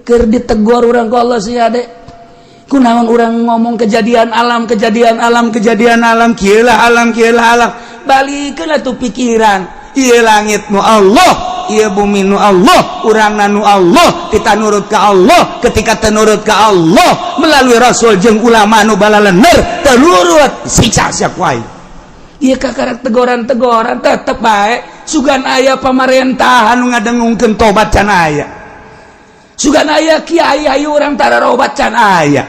Keur ditegor urang ku Allah sih ade. Kunaon urang ngomong kejadian alam, kejadian alam, kejadian alam, kieu lah alam, kieu lah alam. Balikeun atuh pikiran. Ieu langit nu Allah, ieu bumi nu Allah, urangna nu Allah, kita nurut ka Allah. Ketika teu nurut ka Allah melalui rasul jeung ulama nu balalener, teu nurut, siksa sia ku aing. Ieu kakarak tegoran-tegoran tetep bae. Sugan aya pamarentahan nu ngadengungkeun tobat can aya. Sugan aya kiai ayu urang tararobat can aya.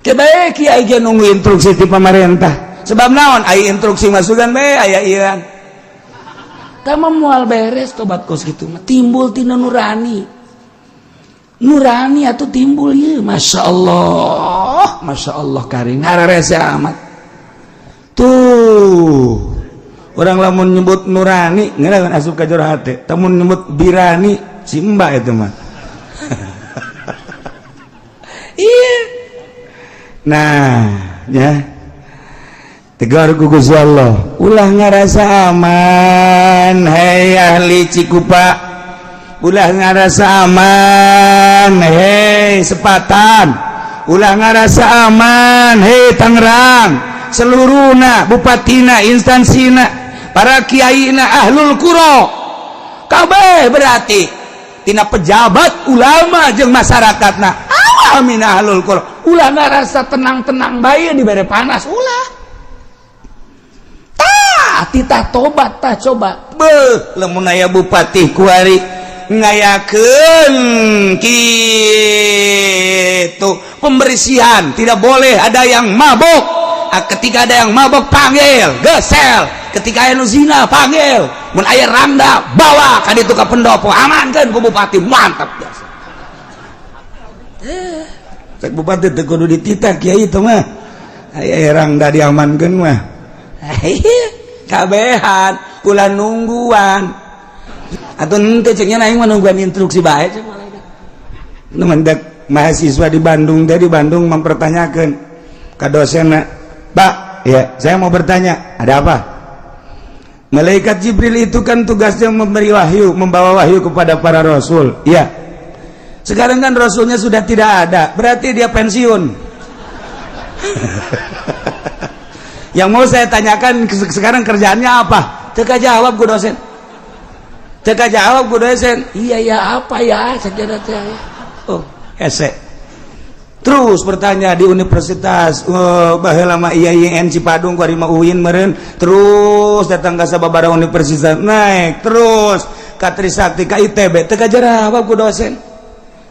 Kebae kiai ge nunggu instruksi ti pamarentah. Sebab naon? Aya instruksi masukan bae aya ieu. Tah mah moal beres tobat kos kitu mah. Timbul tina nurani. Nurani atuh timbul ieu. Masya Allah. Masya Allah karing hararese amat. Tuh. Orang lamun nyebut nurani ngeunaheun asup ka jero hate. Lamun nyebut birani si mbak itu mah. Iya. Nah, ya. Tegar ku Gusti Allah. Ulah ngarasa aman, hei ahli Cikupa. Ulah ngarasa aman, hei Sepatan. Ulah ngarasa aman, hei Tangerang. Seluruhna, bupatina, instansina, para kiaina, ahlul qura. Kabeh berarti tina pejabat, ulama jeung masyarakatna. Amin ahlul qura. Ulah ngarasa tenang-tenang bae dibere panas, ulah. Tah, titah tobat tah coba. Beuh, lamun aya bupati kuari ngayakeun kitu pembersihan, tidak boleh ada yang mabok. Ah, ketika ada yang mabok panggil, gesel. Ketika aya nu zina panggil. Mun aya rangda bawa ka ditu ka pendopo, amankeun ku bupati, mantap biasa. Eh, cek bupati teu kudu dititah kiai itu mah. Aya rangda diamankeun mah. Kabehan ulah nungguan. Atau henteu ceknya aing mah nungguan instruksi bae cek malaikat. Nu mendak mahasiswa di Bandung teh, di Bandung mempertanyakan ka dosenna, "Pak, ya, saya mau bertanya." "Ada apa?" "Malaikat Jibril itu kan tugasnya memberi wahyu, membawa wahyu kepada para rasul." "Iya." "Sekarang kan rasulnya sudah tidak ada, berarti dia pensiun. Yang mau saya tanyakan, sekarang kerjaannya apa?" Teka jawab ku dosen. Teka jawab ku dosen. "Iya ya, apa ya?" Saya teh. Oh, hese. Terus bertanya di universitas, oh, baheula mah IAIN Cipadung, kuari mah UIN meureun. Terus datang ka sababaraha universitas, naik terus ka Trisakti, ka ITB, teu kajawab ku dosen.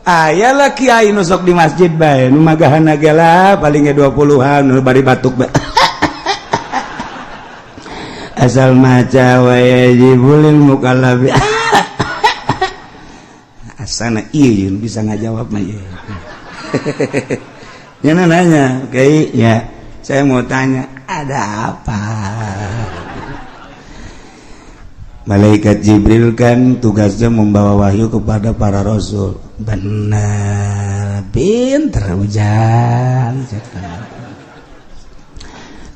Aya lah kiai nu sok di masjid bae, nu magahana ge lah paling ge 20-an, nu bari batuk bae. Asal maca wa yajibul mukallafi. Asana ieu bisa ngajawab mah ieu. Ya nanya, "Oke, ya, saya mau tanya." "Ada apa?" "Malaikat Jibril kan tugasnya membawa wahyu kepada para rasul." "Benar, pinter Ujang.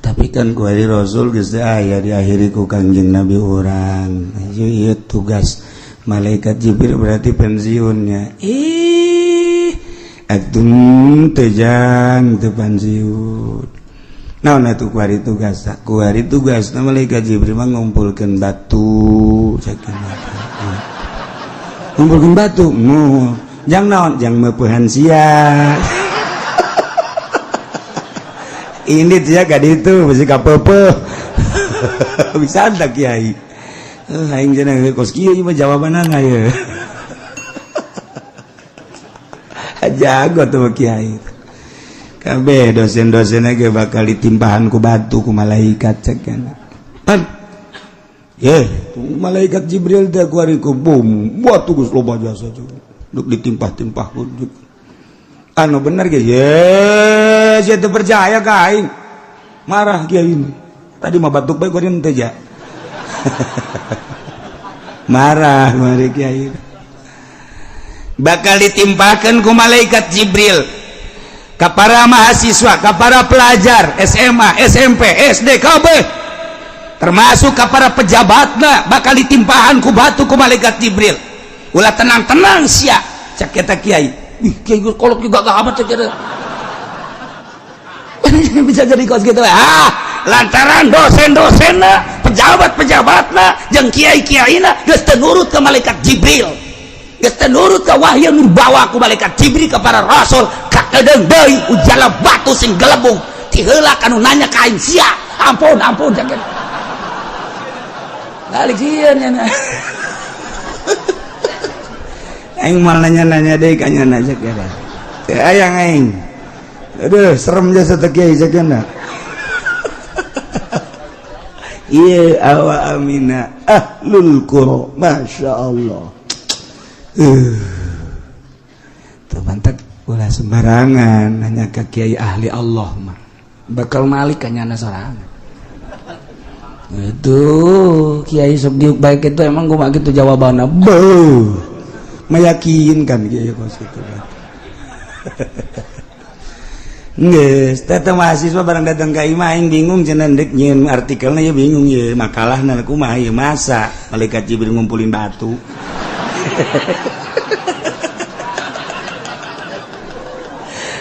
Tapi kan kuari rasul geus aya, diakhiri ku Kangjeng Nabi urang. Ieu tugas malaikat Jibril berarti pensiunnya." "Ih, atuh teu jang, teu pensiun. Naon atuh kuari tugas?" "Kuari tugas malaikat Jibril mah ngumpulkeun batu," cek. "Ngumpulkeun batu nu jang naon?" "Jang meupehan sia." Ini dia gak itu mesti kapepe bisa tak kiai. Eh, aing cenah kos kieu mah jawabanana ye. Jago tuh kiai. Kabeh dosen-dosen ge bakal ditimpahan ku batu ku malaikat cek kan. Pan ye, malaikat Jibril teh kuari ku bom batu geus loba jasa duk ditimpah-timpah ku. Anu bener ge ye, sia teu percaya ka aing. Marah kiai ini. Tadi mah batuk bae kuari teh ja. Marah mari kiai. Bakal ditimpakan ku malaikat Jibril ke para mahasiswa, ke para pelajar SMA, SMP, SD, KB, termasuk ke para pejabatna, bakal ditimpahan ku batu ku malaikat Jibril. Ulah tenang-tenang sia. Cak eta kiai. Ih, kiai kolot juga gak amat cek eta. Bisa jadi kos gitu. Ah, lantaran dosen-dosenna, pejabat-pejabatna, jeung kiai-kiaina geus teu nurut ke malaikat Jibril. Geus teu nurut ke wahyu nu dibawa ku malaikat Jibril ke para rasul, kakedeung deui ujala batu sing gelebung. Ti heula kanu nanya ka aing sia. Ampun, ampun cek eta. Balik sieun nya. Aing mal nanya-nanya deui ka nya cek eta. Teu aya aing. Aduh, serem jasa teh kiai cek eta. Iya, awa amina ahlul qura, masya Allah. Tuh mantak ulah sembarangan nanya ke kiai ahli Allah mah. Bakal malik ka nyana sorangan. Itu kiai sok diuk baik itu emang gua gitu jawabannya. Beuh. Meyakinkan kiai kos itu. Geus, teh mahasiswa barang datang ka imah aing bingung cenah deuk nyieun artikelna ya bingung ye makalahna kumaha ieu masa malaikat Jibril ngumpulin batu.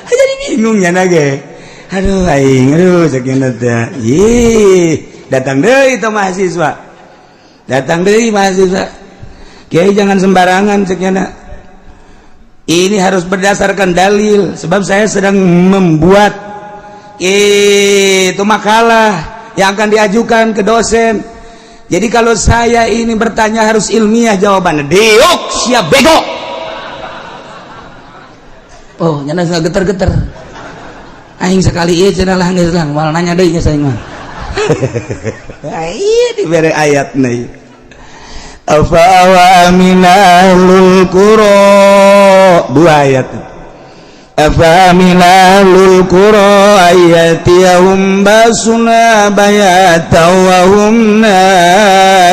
Jadi bingung nya ge. Aduh aing, aduh cek teh. Ih, datang deui itu mahasiswa. Datang deui mahasiswa. Kiai jangan sembarangan cek nya. Ini harus berdasarkan dalil sebab saya sedang membuat itu makalah yang akan diajukan ke dosen. Jadi kalau saya ini bertanya harus ilmiah jawabannya. Diuk siap bego. Oh, nyana geter-geter. Aing sekali ieu cenah lah geus lah moal nanya deui nya saing mah. Iya dibere ayat nih. Afa wa amina ahlul qura, dua ayat. Afa amina ahlul qura ayatiyahum basuna bayata wa hum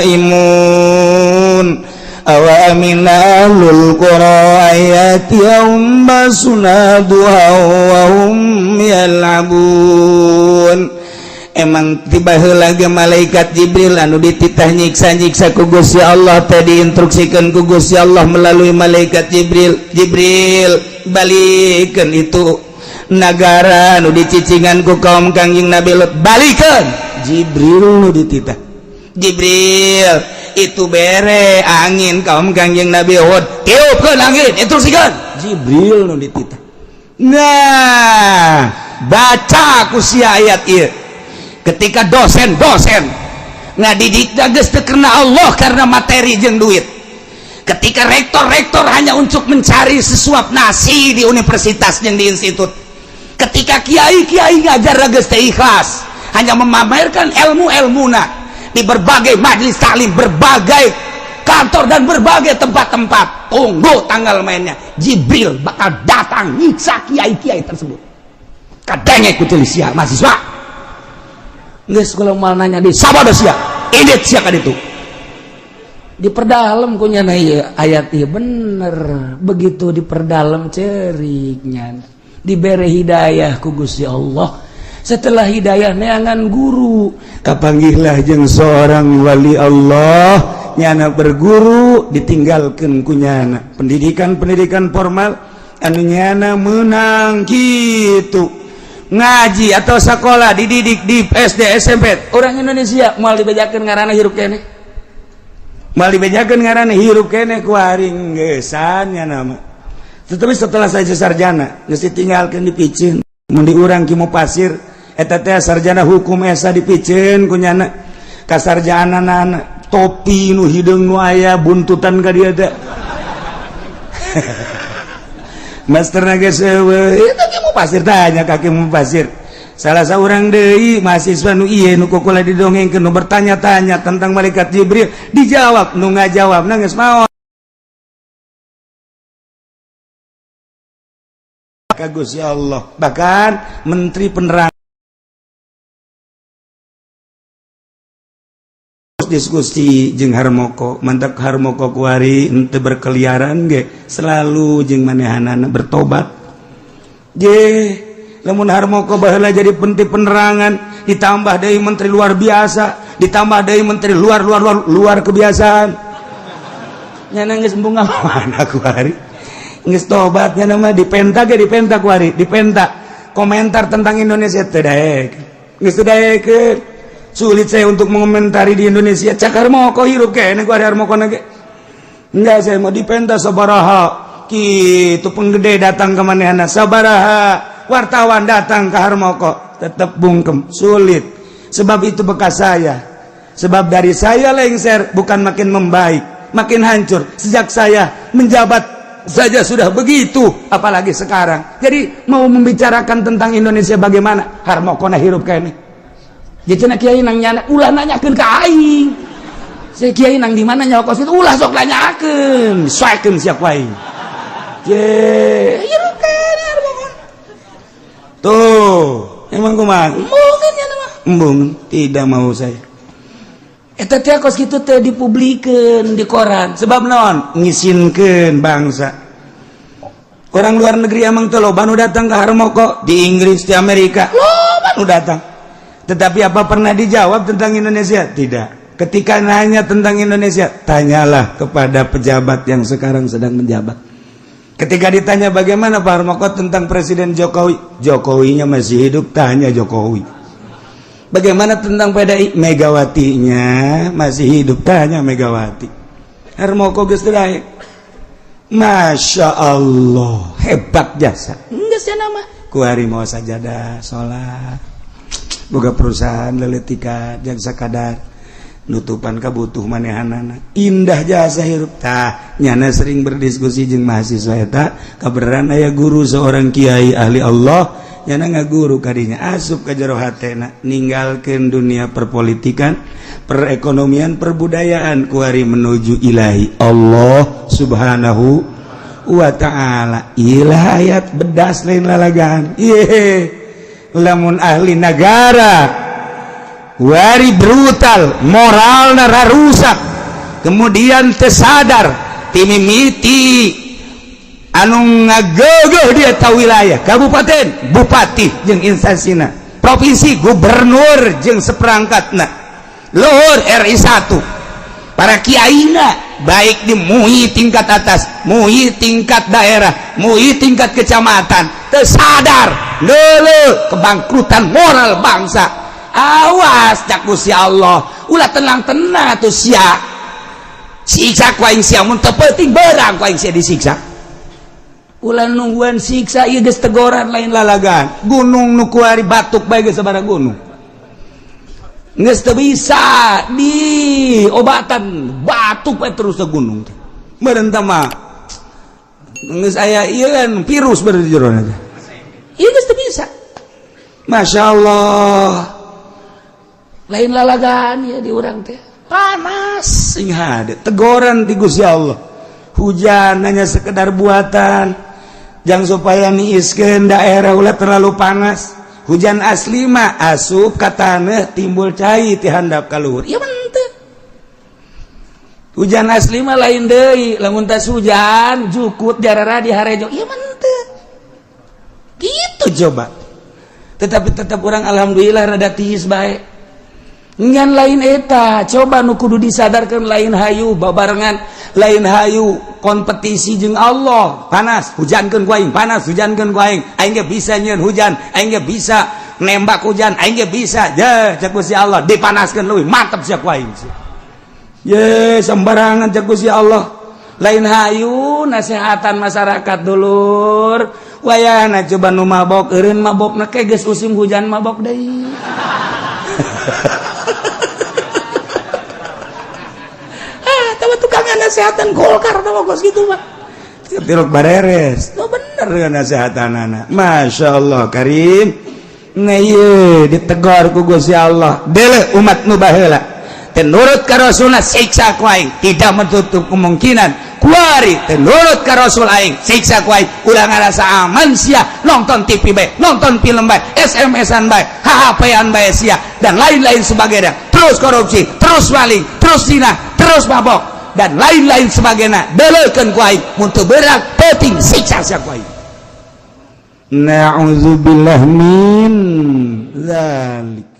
naimun. Awa amina ahlul qura ayatiyahum basuna duha wa hum yal'abun. Emang tiba heula ge malaikat Jibril anu dititah nyiksa-nyiksa ku Gusti Allah teh diinstruksikan ku Gusti Allah melalui malaikat Jibril. Jibril balikeun itu nagara anu dicicingan ku kaum Kangjeng Nabi Lut, balikeun. Jibril nu dititah. Jibril itu bere angin kaum Kangjeng Nabi Hud, tiupkeun angin, instruksikeun. Jibril nu dititah. Nah, baca ku sia ayat ieu. Ketika dosen-dosen ngadidik geus teu karena Allah karena materi jeung duit, ketika rektor-rektor hanya untuk mencari sesuap nasi di universitas jeung di institut, ketika kiai-kiai ngajar geus teu ikhlas hanya memamerkan ilmu-ilmuna di berbagai majelis taklim, berbagai kantor dan berbagai tempat-tempat, tunggu tanggal mainnya Jibril bakal datang nyiksa kiai-kiai tersebut. Kadangnya ku sia mahasiswa. Geus kalau mal nanya di sabodo sia, indit sia ka ditu. Diperdalam ku nyana ieu ayat ieu bener. Begitu diperdalam ceriknya. Dibere hidayah ku Gusti Allah. Setelah hidayah neangan guru, kapanggihlah jeung seorang wali Allah, nyana berguru ditinggalkeun ku nyana. Pendidikan-pendidikan formal anu nyana menang kitu. Ngaji atau sekolah dididik di SD SMP orang Indonesia moal dibejakeun ngaranna hirup keneh, moal dibejakeun ngaranna hirup keneh ku aring geusan nya nama. Tetapi setelah saya sarjana geus ditinggalkeun dipiceun mun di urang ki pasir eta teh sarjana hukum esa dipiceun ku nyana kasarjanana topi nu hideung nu aya buntutan ka dieu teh. Master geus eueuh eta ki pasir tanya kaki pasir. Salah seorang deui mahasiswa nu ieu nu kukula didongengkeun nu bertanya-tanya tentang malaikat Jibril dijawab nu ngajawab geus maot ka Gusti Allah. Bahkan menteri penerangan diskusi jeung Harmoko, mantak Harmoko kuari henteu berkeliaran ge selalu jeung manehanana bertobat. Je lamun Harmoko baheula jadi menteri penerangan ditambah deui menteri luar biasa, ditambah deui menteri luar luar luar luar kebiasaan. Nya geus embung mana kuari. Geus tobatnya nama dipenta ge, dipenta kuari, dipenta komentar tentang Indonesia teu daek. Geus teu daekeun. Sulit saya untuk mengomentari di Indonesia. Cak Harmoko hirup keneh kuari Harmoko ge. Enggak, saya mau dipenta sabaraha kitu penggede datang ke manehna, sabaraha wartawan datang ke Harmoko, tetap bungkem, sulit. Sebab itu bekas saya, sebab dari saya lengser bukan makin membaik, makin hancur. Sejak saya menjabat saja sudah begitu, apalagi sekarang. Jadi mau membicarakan tentang Indonesia bagaimana, Harmoko na hirup keneh. Jadi nak kiai nang nyana ulah nanyakeun ka aing. Saya kiai nang di mana nyawa kos itu ulah sok nanyakeun, soekeun sia ku aing. Ye, hirup keneh Harmoko. Tuh, emang kumaha? Embungeun ya mah. Embung, tidak mau saya. Eta teh kos kitu teh dipublikeun di koran. Sebab naon? Ngisinkeun bangsa. Orang luar negeri emang teh loba nu datang ke Harmoko, di Inggris, di Amerika, loba nu datang. Tetapi apa pernah dijawab tentang Indonesia? Tidak. Ketika nanya tentang Indonesia, tanyalah kepada pejabat yang sekarang sedang menjabat. Ketika ditanya bagaimana Pak Harmoko tentang Presiden Jokowi, Jokowinya masih hidup, tanya Jokowi. Bagaimana tentang PDI? Megawatinya masih hidup, tanya Megawati. Harmoko geus teu daek. Masya Allah, hebat jasa. Enggak sih nama. Kuari mau sajadah, sholat. Boga perusahaan leletika jang sakadar nutupan kabutuh manehanana. Indah jasa hirup tah. Nyana sering berdiskusi jeung mahasiswa eta, kabeneran aya guru seorang kiai ahli Allah, nyana ngaguru kadinya asup ka jero hatena ninggalkeun dunia perpolitikan, perekonomian, perbudayaan, kuari menuju ilahi Allah Subhanahu wa ta'ala. Ilah ayat bedas lain lalagaan. Ye, lamun ahli negara wari brutal, moral rusak, kemudian tersadar timimiti anu ngagegeh dia tahu wilayah kabupaten, bupati jeung instansina, provinsi gubernur jeung seperangkatna, luhur RI 1, para kiaina, baik di MUI tingkat atas, MUI tingkat daerah, MUI tingkat kecamatan, tersadar dulu kebangkrutan moral bangsa. Awas, cak Gusti Allah, ulah tenang-tenang tuh sia, siksa ku aing sia. Mun teu penting berang ku aing sia disiksa. Ulah nungguan siksa, ieu geus tegoran lain lalagan. Gunung nu kuari batuk bae geus sabaraha gunung geus teu bisa di obatan, batuk bae terus ke gunung teh. Meureun tah mah geus aya ieu kan virus beureun di jero teh. Ieu geus teu bisa. Masya Allah, lain lalagan ya di urang teh panas sing hade tegoran ti Gusti Allah. Hujan hanya sekedar buatan jangan supaya niiskeun daerah ulah terlalu panas. Hujan asli mah asup ka taneuh, timbul cai ti handap ka luhur. Ieu mah henteu. Hujan asli mah lain deui, lamun tas hujan jukut jarara di harejo. Ieu mah henteu gitu. Coba, tetapi tetap orang alhamdulillah rada tiis bae. Ngan lain eta, coba nu kudu disadarkan lain hayu babarengan, lain hayu kompetisi jeung Allah. Panas, hujankeun ku aing, panas, hujankeun ku aing. Aing ge bisa nyieun hujan, aing ge bisa nembak hujan, aing ge bisa. Je, cek Gusti Allah, dipanaskeun leuwih mantep sia ku aing. Ye, sembarangan cek Gusti Allah. Lain hayu nasehatan masyarakat, dulur. Wayahna coba nu mabok eureun mabokna ke geus musim hujan mabok deui. Ah, tahu tukang nasehatan Golkar tahu kos gitu mah. Tirok bareres. Oh, bener dengan nasehatan anak. Masya Allah Karim. Nah, ieu ditegor ku Gusti Allah. Dele umat nu baheula. Teu nurut ka Rasulna, siksa ku aing. Tidak menutup kemungkinan kuari teu nurut ka Rasul aing, siksa ku aing. Ulah ngarasa aman sia, nonton TV bae, nonton film bae, SMS-an bae, HP-an bae sia dan lain-lain sebagainya. Terus korupsi, terus maling, terus zina, terus mabok dan lain-lain sebagainya. Deleukeun ku aing, mun teu berak penting siksa sia ku aing. Na'udzubillah min dzalik.